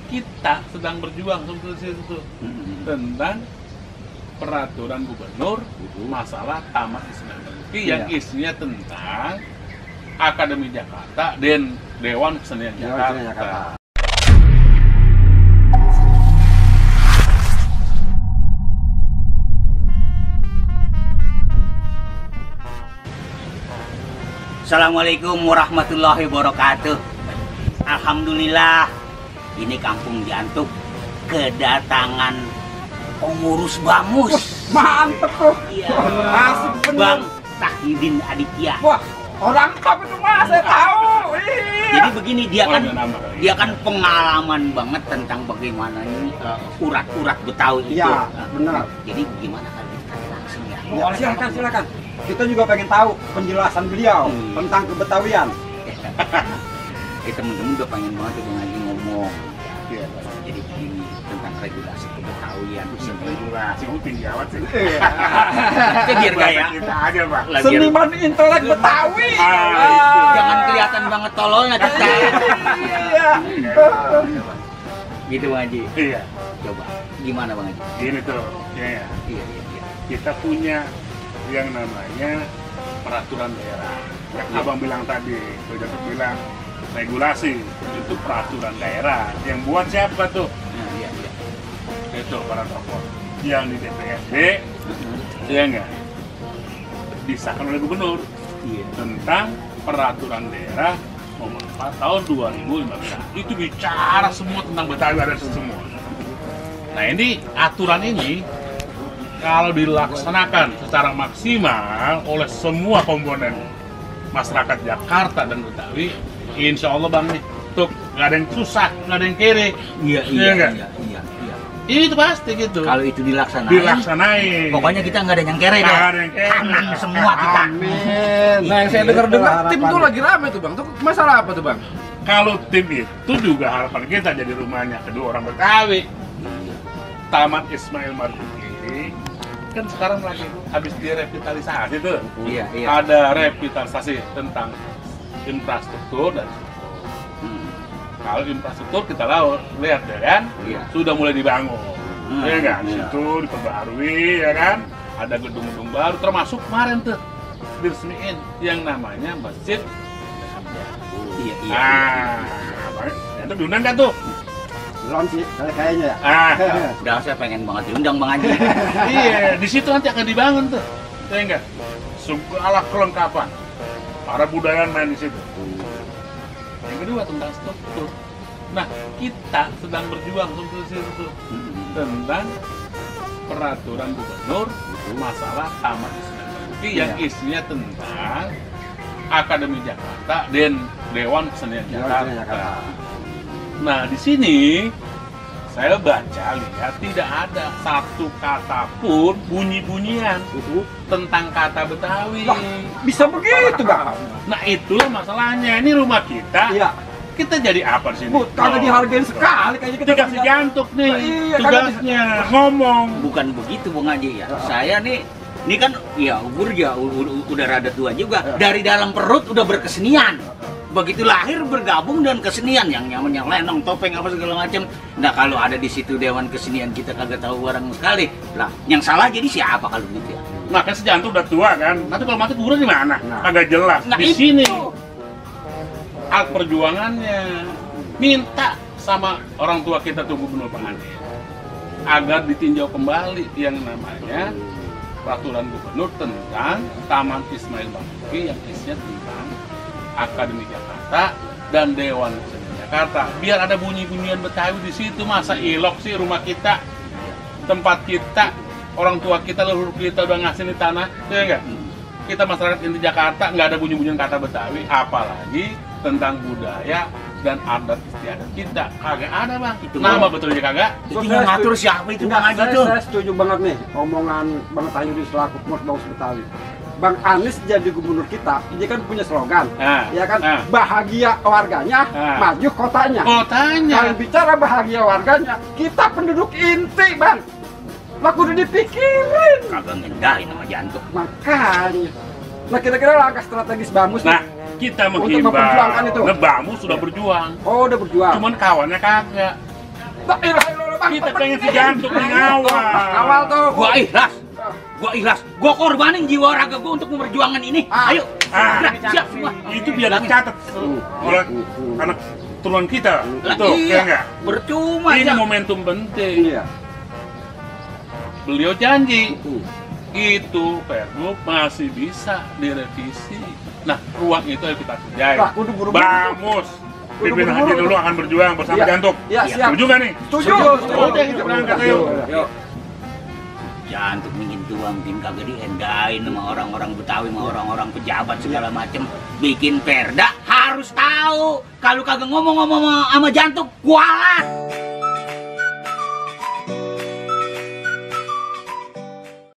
kita sedang berjuang seperti itu tentang peraturan gubernur masalah Taman Ismail Marzuki yang isinya tentang Akademi Jakarta dan Dewan Kesenian Jakarta. Assalamualaikum warahmatullahi wabarakatuh. Alhamdulillah, ini Kampung Jantuk kedatangan pengurus Bamus. Mantep tuh. Iya. Asik bener. Bang Tahidin Aditya. Wah, orang top itu mas, saya tahu. Jadi begini, dia Oh, kan pengalaman banget tentang bagaimana ini urat-urat Betawi itu. Iya, benar. Jadi gimana kalau kita langsung ya? Ya, silakan. Kita juga pengen tahu penjelasan beliau tentang kebetawian. Temen-temen udah pengen banget tuh Bang Haji ngomong. Jadi begini tentang regulasi kebetawian, regulasi Upin Jawat sih. Itu biar gaya. Kita aja, Pak. Seniman intelek Betawi. Jangan kelihatan banget tololnya kita. Iya. Gitu Bang Haji. Iya. Coba gimana Bang Haji? Gini tuh, ya. Iya. Kita punya yang namanya peraturan daerah. Yang Abang bilang tadi, Bang bilang regulasi itu peraturan daerah. Yang buat siapa tuh? Iya. Itu para tokoh yang di DPRD, ya enggak? Disahkan oleh gubernur tentang peraturan daerah nomor 4 tahun 2015. Itu bicara semua tentang Betawi, ada semua. Nah ini aturan ini kalau dilaksanakan secara maksimal oleh semua komponen masyarakat Jakarta dan Betawi, insya Allah Bang nih, tuh nggak ada yang susah, nggak ada yang kere. Iya. Itu pasti gitu. Kalau itu dilaksanain, pokoknya kita nggak ada yang kere deh. Nggak ada yang kere. Aman semua kita. Amin. Nah, yang saya dengar-dengar tim tuh lagi rame tuh Bang. Tuh masalah apa tuh Bang? Kalau tim itu juga harapan kita jadi rumahnya kedua orang Betawi. Taman Ismail Marzuki kan sekarang lagi habis direvitalisasi tuh. Iya. Ada revitalisasi tentang infrastruktur dan kalau infrastruktur kita lihat ya kan, sudah mulai dibangun, ya kan, situ diperbarui ya kan, ada gedung-gedung baru, termasuk kemarin tuh diresmiin yang namanya Masjid. Iya. Itu diundang kan tuh? Belum sih, kayaknya ya. Udah saya pengen banget diundang Bang Haji. Iya, di situ nanti akan dibangun tuh, ya enggak? Segala kelengkapan, para budayaan main di situ. Yang kedua tentang struktur. Nah, kita sedang berjuang seperti itu tentang peraturan gubernur masalah Taman Ismail Marzuki yang isinya tentang Akademi Jakarta dan Dewan Kesenian Jakarta. Nah, di sini saya lihat tidak ada satu kata pun bunyi-bunyian tentang kata Betawi. Wah, bisa begitu Bang? Nah itu masalahnya, ini rumah kita. Iya. Kita jadi apa di sini? Karena dihargain sekali kayaknya kita Dikasih Jantuk nih, Iya, tugasnya ngomong. Bukan begitu Bang Haji ya. Saya nih, ini kan ya umur ya udah rada tua juga. Dari dalam perut udah berkesenian. Begitu lahir bergabung dengan kesenian yang nyaman, yang lenong, topeng apa segala macam. Nah kalau ada di situ Dewan Kesenian kita kagak tahu barang sekali. Lah, yang salah jadi siapa kalau gitu ya? Nah kan si Jantuk udah tua kan, nanti kalau mati kuburan di mana? Agak jelas. Nah, Di sini alat perjuangannya minta sama orang tua kita tuh Gubernur Pak Anies agar ditinjau kembali yang namanya peraturan gubernur tentang Taman Ismail Marzuki yang isinya tentang Akademi Jakarta dan Dewan Kesenian Jakarta. Biar ada bunyi-bunyian Betawi di situ. Masa ilok sih rumah kita, tempat kita, orang tua kita, leluhur kita udah ngasih di tanah, ya enggak? Kita masyarakat inti Jakarta nggak ada bunyi-bunyian kata Betawi, apalagi tentang budaya dan adat istiadat kita. Kagak ada Bang. Itu nama betulnya kagak. Itu yang ngatur siapa itu Bang Haji tuh? Saya setuju banget nih omongan Bang Tahidin selaku pengurus Bamus Betawi. Bang Anies jadi gubernur kita, dia kan punya slogan, ya kan, bahagia warganya, maju kotanya. Kalau bicara bahagia warganya, kita penduduk inti Bang, lah kudu dipikirin. Kagak ngendahin sama Jantuk. Makanya, nah kira-kira langkah strategis Bamus Nah, kita menghimbau. memperjuangkan itu. Nah, Bamus sudah berjuang. Oh, udah berjuang. Cuman kawannya kagak. Kita pengen si Jantuk ngawal. Awal tuh. Gua ikhlas. Gua korbanin jiwa raga gua untuk memperjuangkan ini. Ayo. Siap semua. Itu biar dicatat oleh anak turunan kita. Betul, ya enggak? Percuma Ini aja. momentum penting. Iya. Beliau janji itu Pergub masih bisa direvisi. Nah, ruang itu yang kita kerjain. Nah, kudu buru-buru. Bamus. Pimpinan Haji dulu akan berjuang bersama Iya. Jantuk. Iya, siap. Setuju nggak nih? Setuju. Oke, kita berangkat ayo. Yuk. Jantuk ingin tuang tim kagak diendain sama orang-orang Betawi, sama orang-orang pejabat segala macem. Bikin perda harus tahu. Kalau kagak ngomong-ngomong sama Jantuk, kualat.